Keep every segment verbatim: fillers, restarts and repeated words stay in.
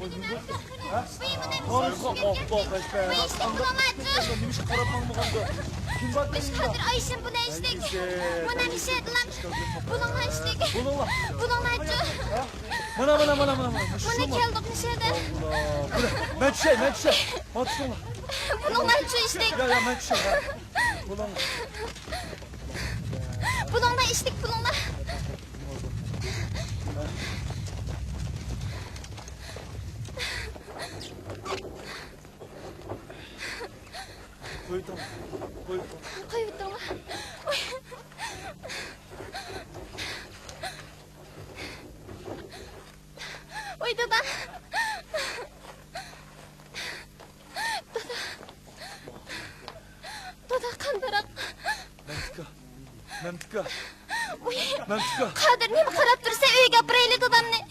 ھە؟ ھارىسقا ئاپتاپ ئەشپە. قانداق نېمىشقا قاراپ ماڭمىغاندا؟ كىم بار دېگەن؟ قادىر ئايشەم بۇنى ئىشتىك. بۇنى ئىشلەيدىلەم. بۇنىڭغا ئىشتىك. بۇنىڭغا. بۇنىڭغا ئىشتىك. ھە؟ مانا، مانا، مانا، مانا، مانا. مۇشۇمۇ؟ مانا كەلدۇق مۇشۇ يەردە. ئاللا. مانا، مەن چۈشەي، مەن چۈشەي. مانا چۈشۈڭلار. بۇنىڭغا ئىشتىك. يا، يا، مەن چۈشەي، يا. بۇنىڭ. بۇنىڭغا ئىشتىك، بۇنىڭغا. قويۇۋېتىڭ، قويۇۋېتىڭ. قويۇۋېتىڭلار. ۋاي دادا. دادا. دادا قانداق؟ مەمتىكا. مەمتىكا. ۋاي. مەمتىكا. قادىر، نېمە قاراپ تۇرسەن؟ ئۆيگە ئاپىرايلى دادامنى.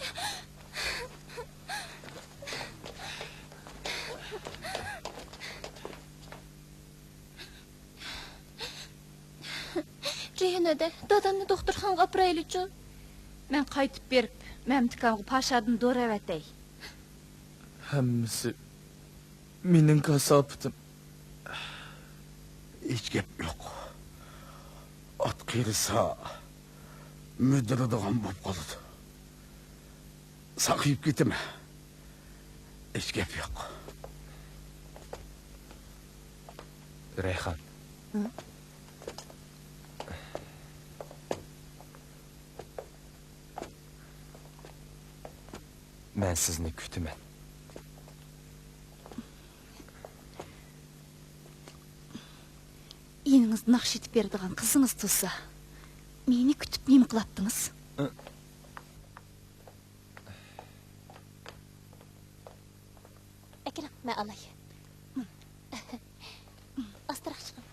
رەيھان ھەدە، دادامنى دوختۇرخانىغا ئاپىرايلىچۇ. مەن قايتىپ بېرىپ، مەمتىكامغا پاشادىن دورا ئەۋەتەي. ھەممىسى مېنىڭ كاساپىتىم. ھېچ گەپ يوق. ئات قېرىسا، مۈدۈرىدىغان بولۇپ قالىدۇ. ساقىيىپ كېتىمەن. ھېچ گەپ يوق. رەيھان. ھە؟ مەن سىزنى كۈتىمەن. ئىنىڭىز ناخشا ئېيتىپ بېرىدىغان قىزىڭىز تۇرسا، مېنى كۈتۈپ نېمە قىلاتتىڭىز؟ ئەكىلىڭ، مەن ئالاي. ئاستىراق چىقىڭ.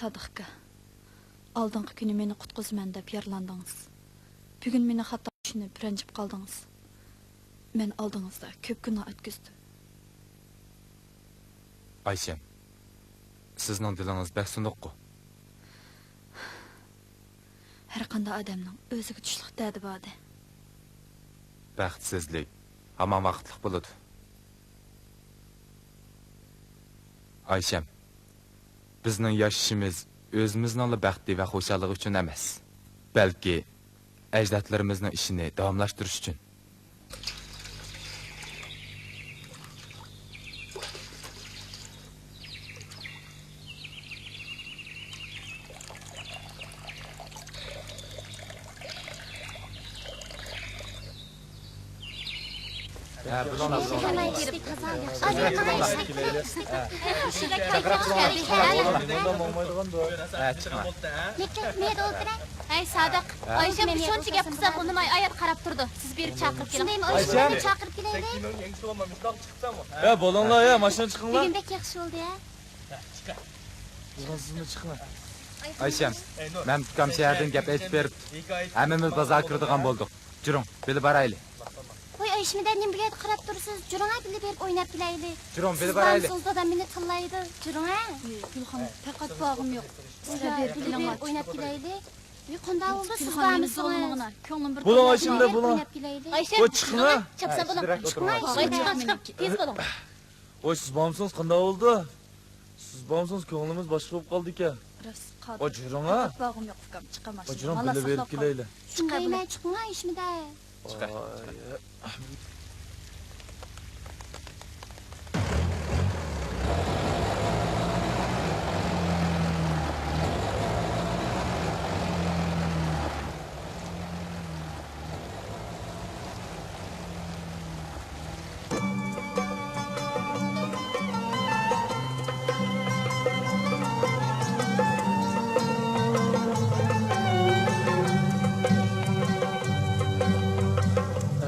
سادىق ئاكا، ئالدىنقى كۈنى مېنى قۇتقۇزىمەن دەپ يارىلاندىڭىز. بۈگۈن مېنى خاتا چۈشىنىپ رەنجىپ قالدىڭىز. مەن ئالدىڭىزدا كۆپ گۇناھ ئۆتكۈزدۈم. ئايشەم، سىزنىڭ دىلىڭىز بەك سۇنۇققۇ. ھەرقانداق ئادەمنىڭ ئۆزىگە چۈشلۈك دەردى باردى. بەختسىزلىك ھامان ۋاقىتلىق بولىدۇ. ئايشەم، بىزنىڭ ياشىشىمىز ئۆزىمىزنىڭلا بەختى ۋە خۇشاللىقى ئۈچۈن ئەمەس، بەلكى ئەجدادلىرىمىزنىڭ ئىشىنى داۋاملاشتۇرۇش ئۈچۈن. ھەي، سادىق، ئايشەم شۇنچە گەپ قىلسا ئۇنىماي ئايات قاراپ تۇرىدۇ. سىز بېرىپ چاقىرىپ كېلىڭ. شۇندايمۇ؟ ئايشەمنى چاقىرىپ كېلەيلى. يا، بولۇڭلار، يا، ماشىنا چىقىڭلار. بۈگۈن بەك ياخشى بولدى، ھە؟ ئايشەم، مەمتۇت ئاكام شەھەردىن گەپ ئېيتىپ بېرىپتۇ. ھەممىمىز بازارغا كىرىدىغان بولدۇق. جۈرۈڭ، بىللە بارايلى. ۋاي، ئايشىمىدە نېمە بۇ يەردە قاراپ تۇرىسىز؟ جۈرۈڭە، بىللە بېرىپ ئويناپ كېلەيلى. جۈرۈڭ، بىللە بارايلى. سىز بارمىسىڭىز، دادام مېنى تىللايدۇ. جۈرۈڭە. ئى، گۈلخان، پەقەت باغىم يوق. سىلەر بىللە بېرىپ ئويناپ كېلەيلى. ۋاي، قانداق بولدى، سىز بارمىسىڭىز؟ كۆڭلۈم بىر بولۇڭ، ئايشەمدە، بولۇڭ. ئويناپ كېلەيلى. ئايشەم، چىقىڭ، چاپسان بولۇڭ. چىقىڭ، ئايشەم. چىقىڭ، چىقىڭ، تېز بولۇڭ. ۋاي، سىز بارمىسىڭىز قانداق بولدى؟ سىز بارمىسىڭىز كۆڭلىمىز باشقا بولۇپ قالدىكەن. راست، قادىر. ۋاي، جۈرۈڭ، ھە؟ پەقەت باغىم يوق، ئۇكام، چىقامەن. ۋاي، جۈرۈڭ، بىللە بېرىپ كېلەيلى. چىقىڭ، چىقىڭ، ئايشەمدە. چىقاي. ۋاي.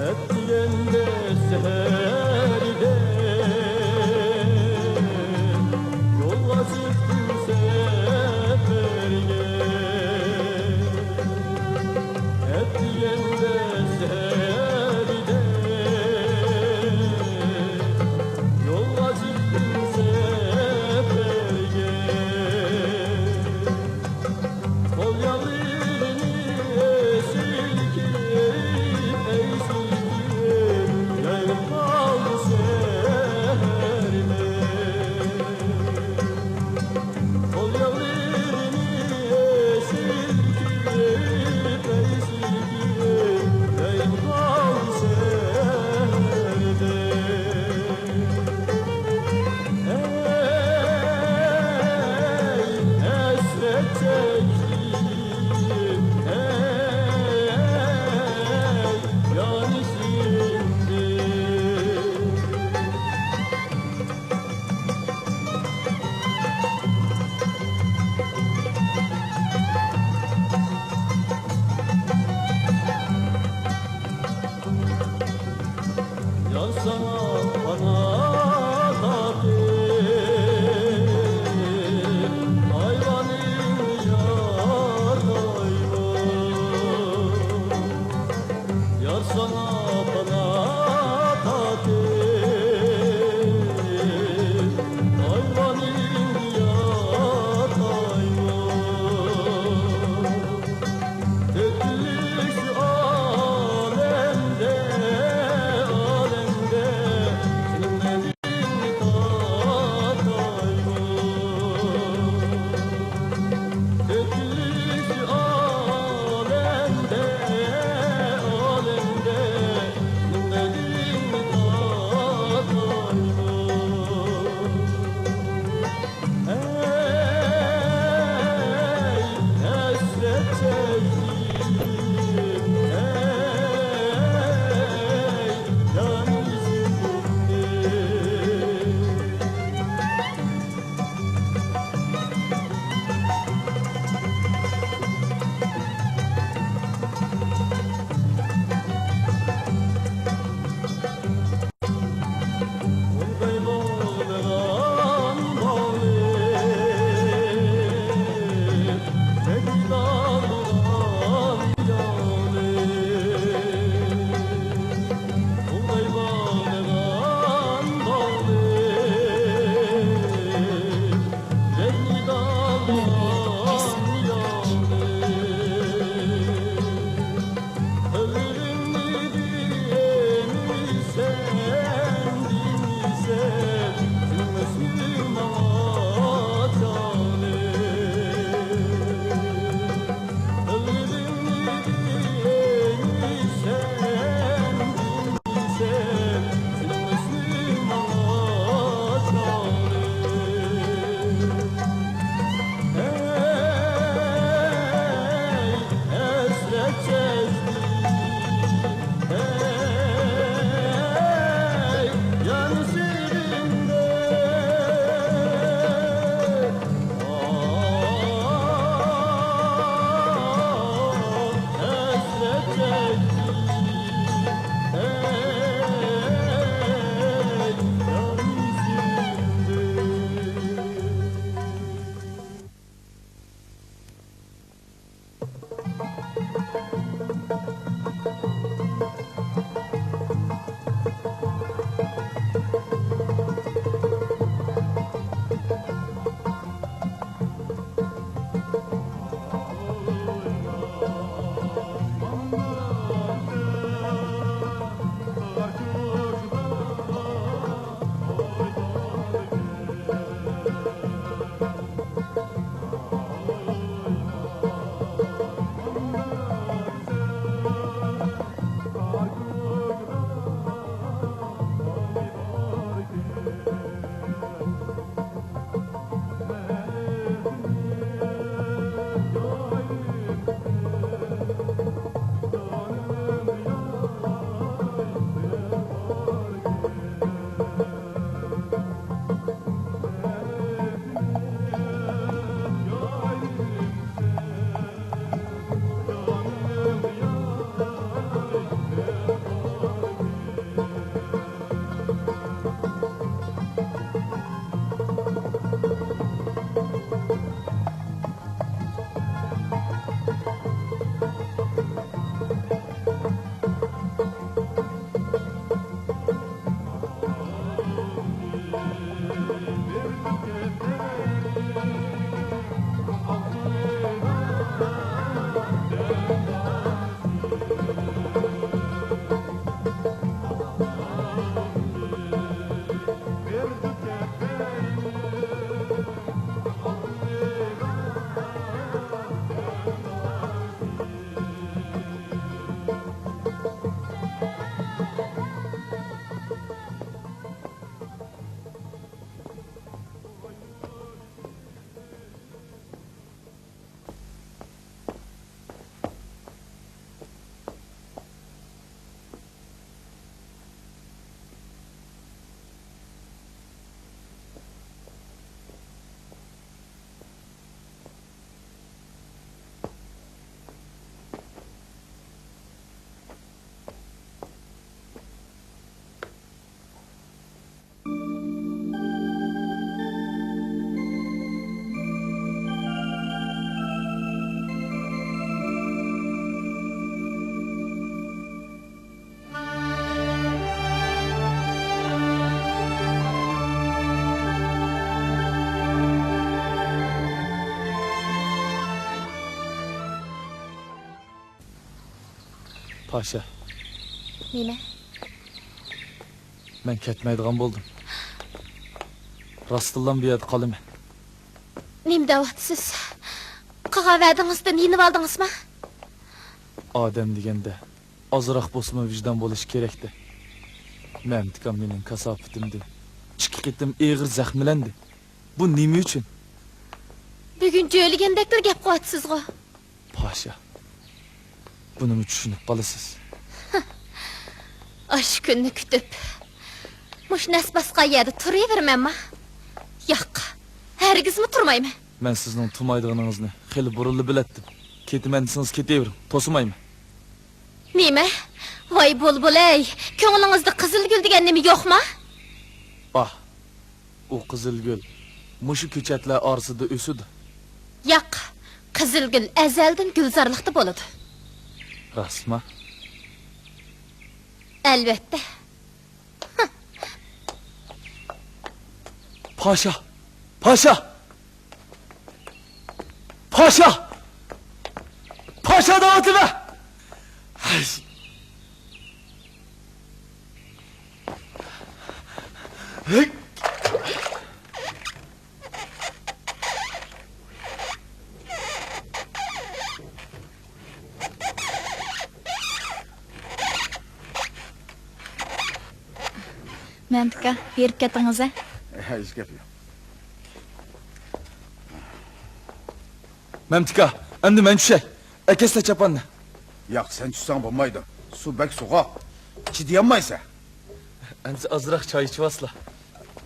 ئەتىگەندە سەھەردە يولغا چىقتىم سەپەرگە. ئەتىگەندە سەھەردە يولغا چىقتىم سەپەرگە. قول يالىنى ئېسىل كىيىپ، ئەي سىلكىپ، يايلاپ پاشا. نېمە؟ مەن كەتمەيدىغان بولدۇم. راستتىنلا بۇ يەردە قالىمەن. نېمە دەۋاتىسىز؟ قىلغان ۋەدىڭىزدىن يېنىۋالدىڭىزمۇ؟ ئادەم دېگەندە ئازراق بولسىمۇ ۋىجدان بولۇشى كېرەكتە. مەمتىكام مېنىڭ كاساپىتىمدىن ئىككى قېتىم ئېغىر زەخىملەندى. بۇ نېمە ئۈچۈن؟ بۈگۈن جۆيلىگەندەكلا گەپ قىلىۋاتىسىزغۇ؟ پاشا، بۇنىمۇ چۈشىنىپ قالىسىز. ئاشۇ كۈننى كۈتۈپ، مۇشۇ نەس باسقان يەردە تۇرۇۋېرىمەنما؟ ياق، ھەرگىزمۇ تۇرمايمەن. مەن سىزنىڭ تۇرمايدىغىنىڭىزنى خېلى بۇرۇنلا بىلەتتىم. كېتىمەن دېسىڭىز كېتىۋېرىڭ، توسىمايمەن. نېمە؟ ۋاي بۇلبۇل-ئەي، كۆڭلىڭىزدە قىزىلگۈل دېگەن نېمە يوقما؟ بار. ئۇ قىزىلگۈل مۇشۇ كۆچەتلەر ئارىسىدا ئۆسىدۇ. ياق، قىزىلگۈل ئەزەلدىن گۈلزارلىقتا بولىدۇ. راستما؟ ئەلۋەتتە. پاشا! پاشا! پاشا! پاشا دەۋاتىمەن! ھەي! ھەي! مەمتىكا، بېرىپ كەتتىڭىز ھە؟ ھېچ گەپ يوق. مەمتىكا، ئەمدى مەن چۈشەي. ئەكەسلە چاپاننى. ياق، سەن چۈشسەڭ بولمايدۇ. سۇ بەك سوغۇق. چىدىيالمايسەن. ئەمسە ئازراق چاي ئىچىۋالسىلا.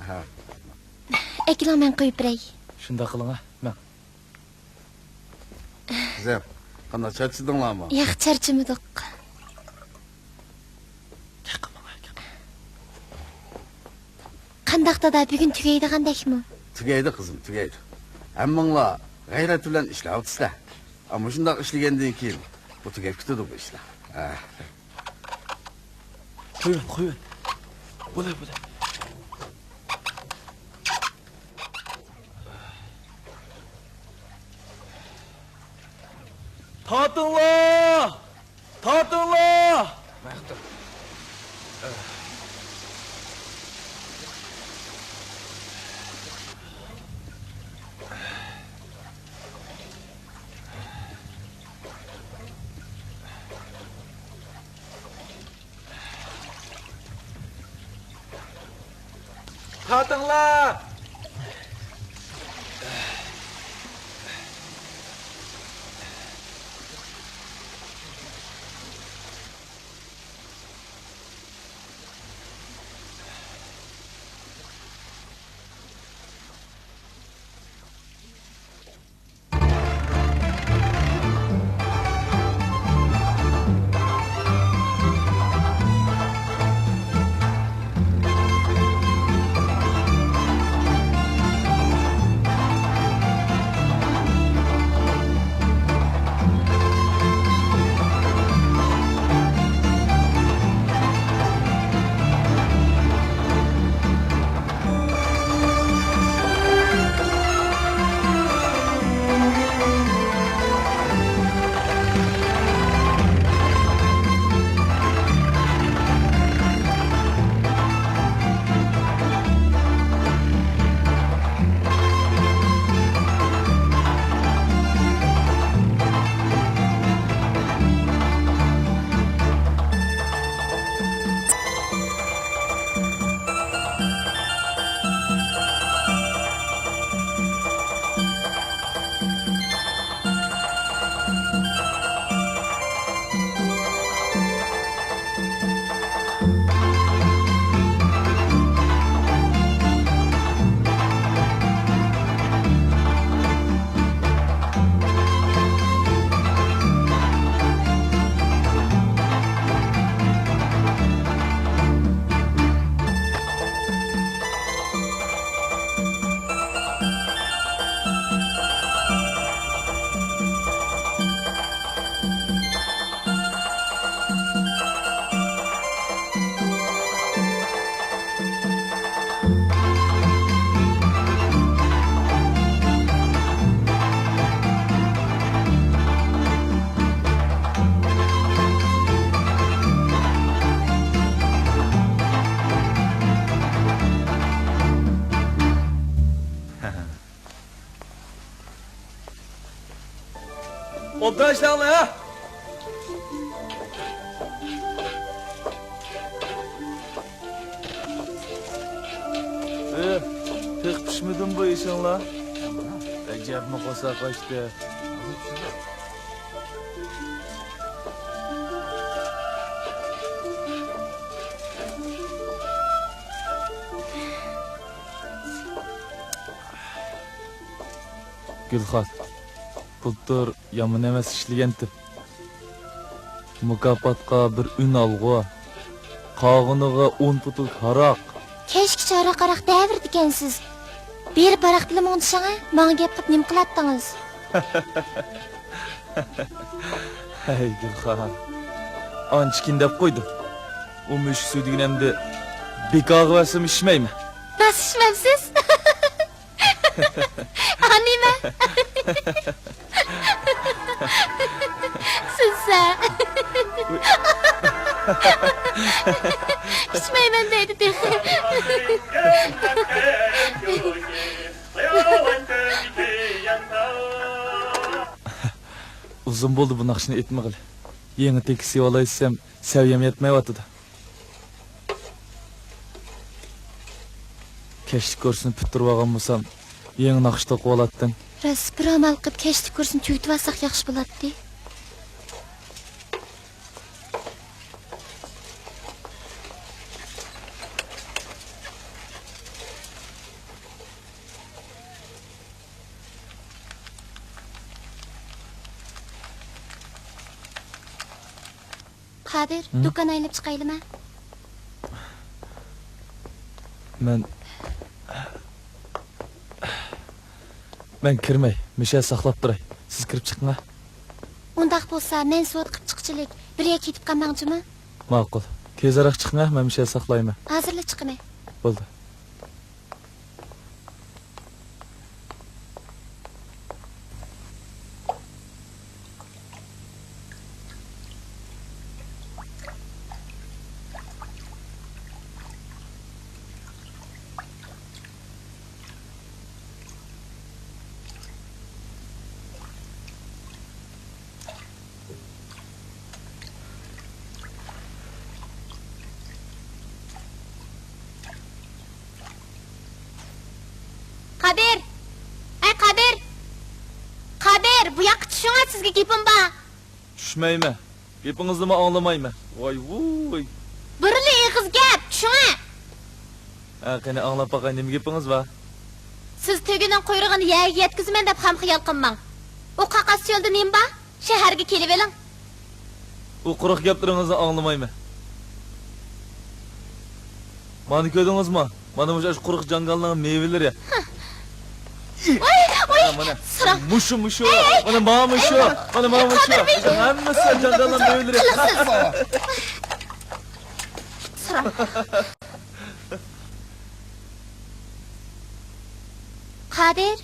ھە. ئەكېلىڭ، مەن قۇيۇپ بېرەي. شۇنداق قىلىڭ ھە، مەن. قىزىم، قانداق، چارچىدىڭلارمۇ؟ ياق، چارچىمىدۇق. قانداق دادا، بۈگۈن تۈگەيدىغاندەكمۇ؟ تۈگەيدۇ قىزىم، تۈگەيدۇ. ھەممىڭلار غەيرەت بىلەن ئىشلەۋاتىسىلەر. ئەمما شۇنداق ئىشلىگەندىن كېيىن بۇ تۈگەپ كېتىدۇ بۇ ئىشلار. ھە. قويۇۋەت، قويۇۋەت. بولە، بولە. تارتىڭلار! تارتىڭلار! تارتىڭلار! باشلاڭلار، ھە؟ ئى، تېخى پىشمىدىمۇ بۇ ئېشىڭلار؟ ئەجەبمۇ قورساق ئاچتى. گۈلخان، بۇلتۇر يامان ئەمەس ئىشلىگەنتىم. مۇكاپاتقا بىر ئۈن ئالغۇ، قالغىنىغا ئون پۇتۇل ھاراق. كەچكىچە ھاراق-ھاراق دەۋېرىدىكەنسىز. بېرىپ ھاراق بىلەن مۇڭدىشىڭە، ماڭا گەپ قىلىپ نېمە قىلاتتىڭىز؟ ھەي، گۈلخان. ئانچىكىن دەپ قويدۇم. ئۇ مۈشۈك سۈيدۈگىنى ئەمدى بىكارغا بەرسەم ئىچمەيمەن. راست ئىچمەمسىز؟ ئا نېمە؟ سۈزسە. ئىچمەيمەن دەيدۇ تېخى. ئۇزۇن بولدى بۇ ناخشىنى ئېيتمىغىلى. يېڭى تېكىست يېۋالاي دېسەم، سەۋىيەم يەتمەيۋاتىدۇ. كەچلىك كۇرسنى پۈتتۈرۈۋالغان بولسام، يېڭى ناخشا توقۇۋالاتتىم. راست، بىر ئامال قىلىپ كەچلىك كۇرسنى تۈگىتىۋالساق ياخشى بولاتتى. قادىر، ھە؟ دۇكان ئايلىنىپ چىقايلىما؟ مەن، مەن كىرمەي، مۇشۇ يەردە ساقلاپ تۇراي. سىز كىرىپ چىقىڭا. ئۇنداق بولسا، مەن سودا قىپ چىققۇچىلىك بىر يەرگە كېتىپ قالماڭچىما؟ ماقۇل. تېزرەك چىقىڭا، مەن مۇشۇ يەردە ساقلايمەن. ھازىرلا چىقىمەن. بولدى. قادىر! ئەي قادىر! قادىر، بۇ ياققا چۈشۈڭە، سىزگە گېپىم بار. چۈشمەيمەن. گېپىڭىزنىمۇ ئاڭلىمايمەن. ۋاي ۋۇي. بىرلا ئېغىز گەپ، چۈشۈڭە. ھە، قېنى ئاڭلاپ باقاي، نېمە گېپىڭىز بار؟ سىز تۆگىنىڭ قۇيرۇقىنى يەرگە يەتكۈزىمەن دەپ خام خىيال قىلماڭ. ئۇ قاقاس چۆلدە نېمە بار؟ شەھەرگە كېلىۋېلىڭ. ئۇ قۇرۇق گەپلىرىڭىزنى ئاڭلىمايمەن. مانا كۆردىڭىزمۇ؟ مانا مۇشۇ قۇرۇق جاڭگالنىڭ مېۋىلىرى. ۋاي، ۋاي، مانا، ساراڭ. مۇشۇ، مۇشۇ. ئەي، ئەي. مانا، مانا مۇشۇ. ئەي، مانا، مانا مۇشۇ. قادىر بەگ. مۇشۇ ھەممىسى جاڭگالنىڭ مېۋىلىرى. قىلىقسىز. ساراڭ. قادىر.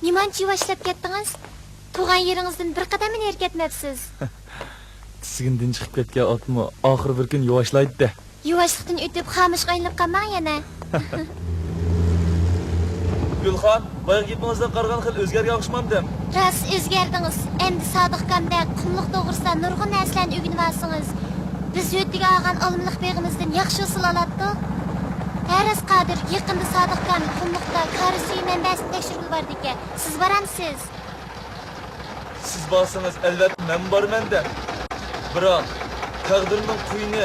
نېمانچە يۇۋاشلاپ كەتتىڭىز؟ تۇغان يېرىڭىزدىن بىر قەدەممۇ نېرى كەتمەپسىز. تىزگىنىدىن چىقىپ كەتكەن ئاتمۇ ئاخىرى بىر كۈن يۇۋاشلايدۇ-دە. يۇۋاشلىقتىن ئۆتۈپ، خامۇشقا ئايلىنىپ قالماڭ يەنە. گۈلخان، بايىقى گېپىڭىزدىن قارىغاندا خېلى ئۆزگەرگەن ئوخشىمامدىم؟ راست ئۆزگەردىڭىز. ئەمدى سادىق ئاكامدەك قۇملۇق توغرىسىدا نۇرغۇن نەرسىلەرنى ئۆگىنىۋالسىڭىز. بىز ھۆددىگە ئالغان ئالمىلىق بېغىمىزدىن ياخشى ھوسۇل ئالاتتۇق. ھە راست قادىر، يېقىندا سادىق ئاكام قۇملۇقتا كارىز سۈيى مەنبەسىنى تەكشۈرگىلى بارىدىكەن. سىز بارامسىز؟ سىز بارسىڭىز، ئەلۋەتتە مەنمۇ بارىمەن-دە. بىراق، تەقدىرنىڭ قۇيۇنى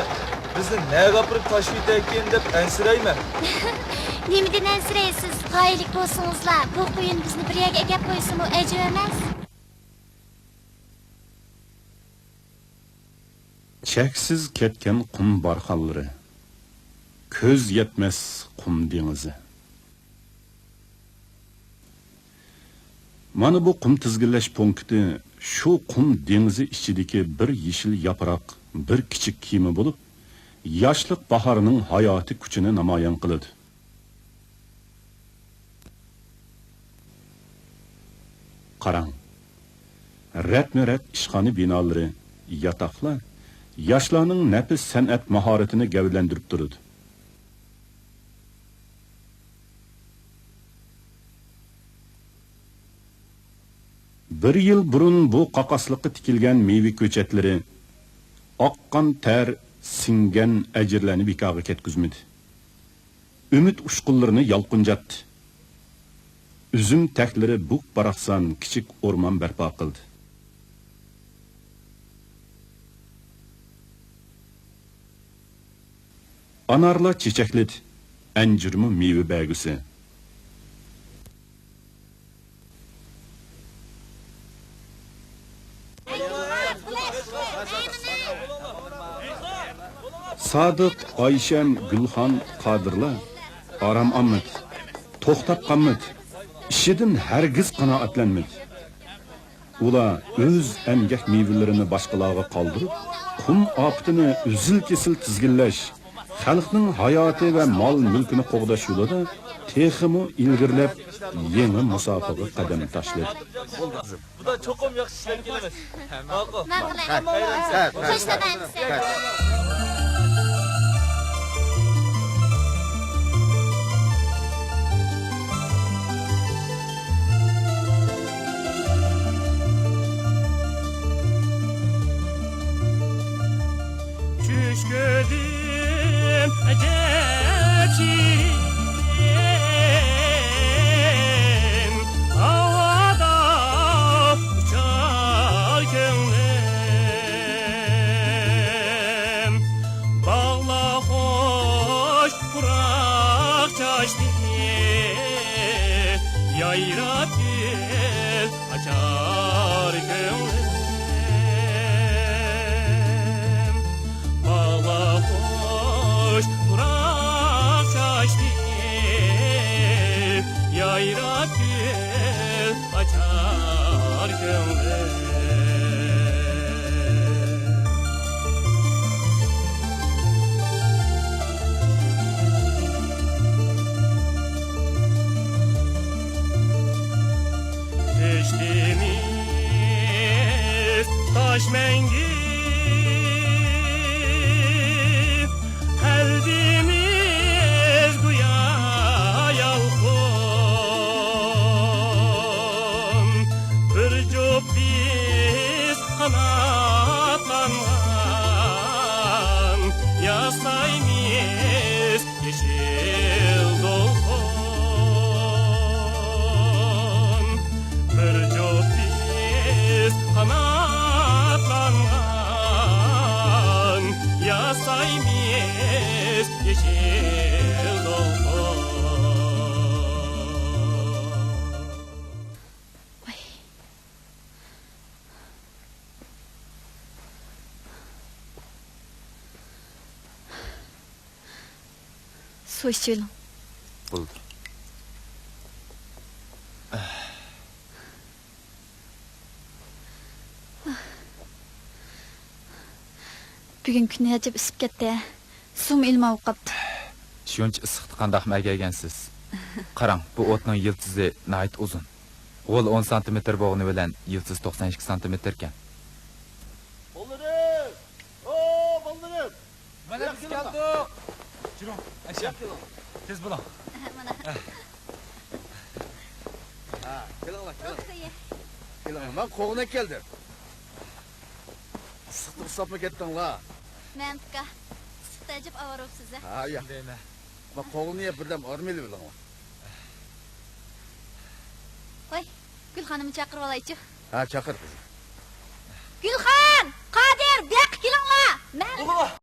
بىزنى نەگە ئاپىرىپ تاشلىۋېتەركىن دەپ ئەنسىرەيمەن. نېمىدىن ئەنسىرەيسىز؟ غايىلىك بولسىڭىزلا، بۇ قۇيۇن بىزنى بىر يەرگە ئەكەپ قويسىمۇ ئەجەب ئەمەس. چەكسىز كەتكەن قۇم بارخانلىرى، كۆز يەتمەس قۇم دېڭىزى. مانا بۇ قۇم تىزگىنلەش پونكىتى شۇ قۇم دېڭىزى ئىچىدىكى بىر يېشىل ياپراق، بىر كىچىك كېمە بولۇپ، ياشلىق باھارنىڭ ھاياتىي كۈچىنى نامايان قىلىدۇ. قاراڭ، رەتمۇ رەت ئىشخانا بىنالىرى، ياتاقلار ياشلارنىڭ نەپىس سەنئەت ماھارىتىنى گەۋدىلەندۈرۈپ تۇرىدۇ. بىر يىل بۇرۇن بۇ قاقاسلىققا تىكىلگەن مېۋە كۆچەتلىرى ئاققان تەر، سىڭگەن ئەجىرلەرنى بىكارغا كەتكۈزمىدى. ئۈمىد ئۇچقۇنلىرىنى يالقۇنجاتتى. ئۈزۈم تەكلىرى بۇك-باراقسان كىچىك ئورمان بەرپا قىلدى. ئانارلار چېچەكلىدى، ئەنجۈرمۇ مېۋە بەرگۈسى. سادىق، ئايشەم، گۈلخان، قادىرلار ئارام ئالمىدى، توختاپ قالمىدى، ئىشىدىن ھەرگىز قانائەتلەنمىدى. ئۇلار ئۆز ئەمگەك مېۋىلىرىنى باشقىلارغا قالدۇرۇپ، قۇم ئاپىتىنى ئۈزۈل-كېسىل تىزگىنلەش، خەلقنىڭ ھاياتى ۋە مال-مۈلكىنى قوغداش يولىدا تېخىمۇ ئىلگىرىلەپ، يېڭى مۇساپىگە قەدەم تاشلىدى. بۇدا چوقۇم ياخشى ئىشلەپ كېلىمىز. ماقۇل. ماقۇل. ھەممىڭلار خوش تاپايمىز. چۈش كۆردۈم ئەجەب شېرىن، ھاۋادا ئۇچار كۆڭلۈم. باغلار خوش پۇراق چاچتى، يايراپ گۈل ئاچار كۆڭلۈم. باغلار خوش پۇراق چاچتى، يايراپ گۈل ئاچار كۆڭلۈم. دېمىز تاش مەڭگۈ، ھەل دېمىز گويا يالقۇن. بىر جۈپ بىز قاناتلانغان، ياسايمىز يېشىل دولقۇن. بىر جۈپ بىز قاناتلانغان، ياسايمىز يېشىل دولقۇن. ۋاي. سۇ ئىچىۋېلىڭ. بولدى. بۈگۈن كۈن ئەجەب ئىسسىپ كەتتى. سۇمۇ ئىلماپ قاپتۇ. شۇنچە ئىسسىقتا قانداقمۇ ئەگەيگەنسىز؟ قاراڭ، بۇ ئوتنىڭ يىلتىزى ناھايىتى ئۇزۇن. غول ئون سانتىمېتىر بولغىنى بىلەن يىلتىزى توقسان ئىككى سانتىمېتىركەن. بالىلىرىم! ئو، بالىلىرىم! مانا بىز كەلدۇق. يۈرۈڭ، ئەشەم. تېز بولۇڭ. مانا. ھە، كېلىڭلار، كېلىڭ. كېلىڭلار، مانا قوغۇن ئەكەلدىم. ئىسسىقتا ئۇسساپمۇ كەتتىڭلار؟ مەمتىكا، ئىسسىقتا ئەجەپ ئاۋارە بوپسىز ھە؟ ھە، ياق. دەيمەن. مانا قوغۇننى يەپ بىردەم ئارام ئېلىۋېلىڭلار. قوي، گۈلخاننىمۇ چاقىرىۋالايچۇ. ھە، چاقىر قىزىم. گۈلخان!